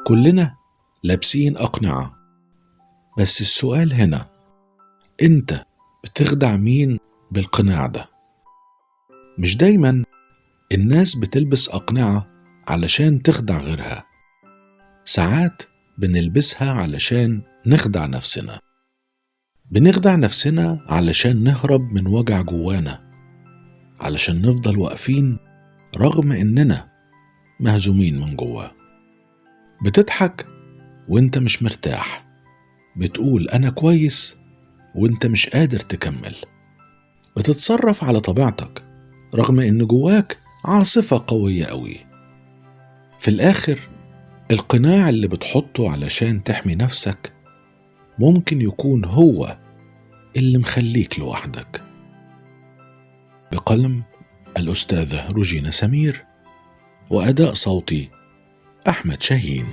كلنا لابسين أقنعة، بس السؤال هنا، أنت بتخدع مين بالقناع ده؟ مش دايما الناس بتلبس أقنعة علشان تخدع غيرها، ساعات بنلبسها علشان نخدع نفسنا. بنخدع نفسنا علشان نهرب من وجع جوانا، علشان نفضل واقفين رغم إننا مهزومين من جوا. بتضحك وانت مش مرتاح، بتقول أنا كويس وانت مش قادر تكمل، بتتصرف على طبيعتك رغم إن جواك عاصفة قوية قوي. في الآخر القناع اللي بتحطه علشان تحمي نفسك ممكن يكون هو اللي مخليك لوحدك. بقلم الأستاذة روجينا سمير، وأداء صوتي أحمد شاهين.